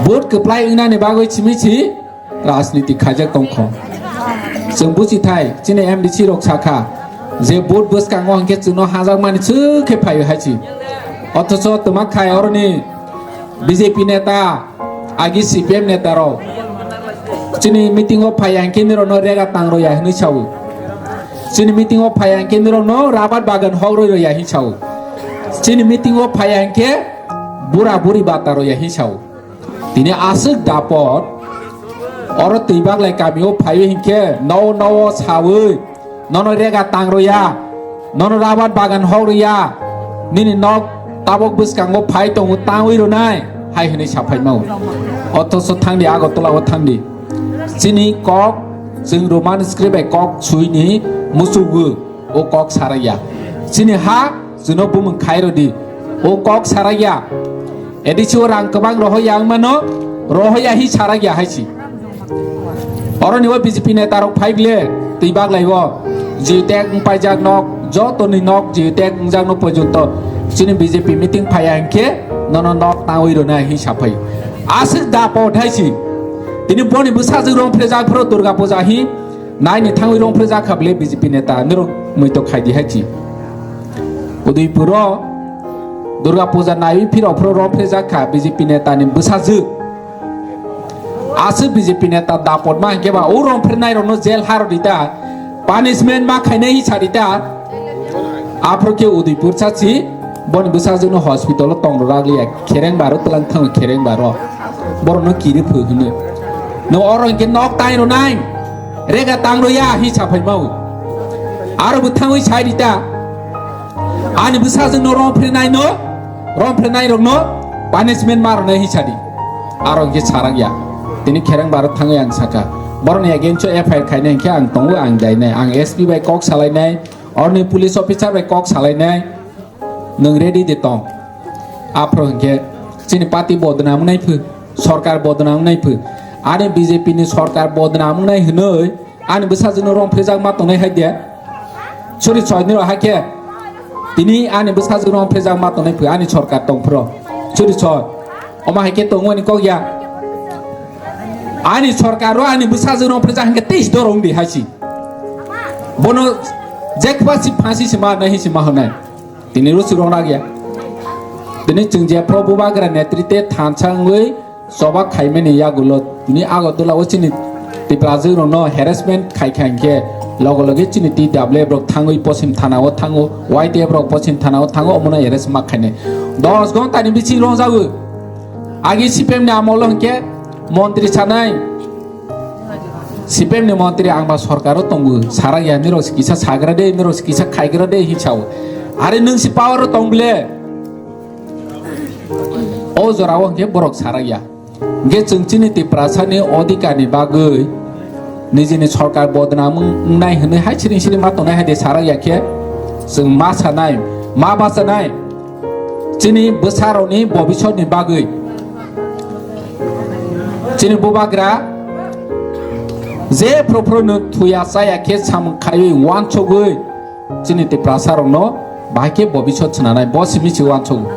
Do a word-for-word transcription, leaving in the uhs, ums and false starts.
Vote kwplai wngnani bagwi simi si rajniti khaijak tongkho. Chwng buchithai, chini M D C rok sakha je vote bwskango hinkhe chwngno hajakmani chwkhe phaio hai si. Othocho twma khai oroni B J P neta, agi C P M neta rok chini meeting o phaiya hinkhe nirokno rega tang roya hinwi sao. Chini meeting o phaiya hinkhe nirokno rabar bagan hok roi roya hin sao. Chini meeting o phaiya hinkhe bura buri bata roya hin sao. Tini aswk dapot oro twi baglai kamio phaiwi hinkhe nowo nowo sawi nono rega tang roya, nono rabar bagan hok roya, nini nok tabok bwskango phai tongo tangwi ronai hai hinwi saphai mao. Othoso thangdi Agartala o thangdi. Chini kok chwng Roman script bai kok suini musugo o kok saraya. Chini ha chwngno bumung khai rodi o kok saraya. A D C o rang kwbang rohoya wngmano rohoya hi saraya hai si. Oroni o B J P neta rok phai ble twi baglai o. Jitek wngpaijak nok, jotoni nok jitek wngjakno porjonto chini B J P meeting phaiya hinkhe nono nok tangwi rwnai hi saphai. Aswk dapot hai si. Tini boni bwsajwk rong phrejak phro Durga Puja hi naini thangwi rong phrejak kha ble B J P neta nirok muitok khai di hai si. Udaipur o Durga Puja naiwi phirok phro rong phrejak kha B J P neta ni bwsajwk. Aswk B J P neta dapot ma hinkhe ba o rong phirnai rokno jail haro di ta, punishment ma khainai hi sadi ta. Aphuru khe Udaipur sachi boni bwsajwkno hospital o tong rwrwk liya, khereng baro twlang thango khereng baro. Borokno kiri phu hwnwi. Nwng oro hinkhe nok tai rwnai, rega tang rwya hi saphai mao. Aro bo thangwi sai di ta. Ani bwsajwkno rong phirnai no, rong phirnai rokno punishment ma rwnai hi sadi. Aro hinkhe sarak ya. Tini khereng baro thangwi ang saka. Borokni against o F I R khainai hinkhe ang tongo, ang dainai. Ang S P bai kok salainai, oroni police officer bai kok salainai. Nwng ready de tong. Aphro hinkhe chini party bodnam wngnai phu, sorkar bodnam wngnai phu. Ani B J P ni sorkar bodnam wngnai hwnwi ani bwsajwkno rong phejak ma tongnai hai de. Churi choi niro hai khe tini ani bwsajwk rong phejak ma tongnai phu ani sorkar tong phro. Churi choi. Omo hai khe tongmani kok ya. Ani sorkar o ani bwsajwk rong phejak hinkhe teis doro wngdi hai si. Bono jekba si phasi se ma nai hi se ma hwnai. Tini rusi rok nak ya. Tini chwng je phro bubagra netrite thansa wngwi choba khaimani yagulo tini Agartala o chini Tiprajwk rokno harassment khai kha hinkhe loge loge chini T W F rok thangwi posim thana o thango, Y T F rok posim thana o thango, omono arrest ma khainai. Dos ghonta ni bising rongjago. Agi C P M ni amolo hinkhe montri sanai. C P M ni montri ang ba sorkar o tongo, sarak ya, nirok se kisa sagra de, nirok se kisa khaigra de, hi sao. Are nwng si power o tong bile. O jora o hinkhe borok sarak ya. Hinkhe chwng chini Tiprasa ni odhikar ni bagwi nijini sorkar bodnam wng-, wngnai hwnwi hai siring siring ma tongnai hai de sarak ya khe chwng ma sanai, ma bachanai. Chini bwsarokni bobisotni bagwi chini bubagra je phuru phuru no thuya chaya khe samung khaiwi wansugwi chini Tiprasarokno bahai khe bobisot swnanai bo simi se wansugo.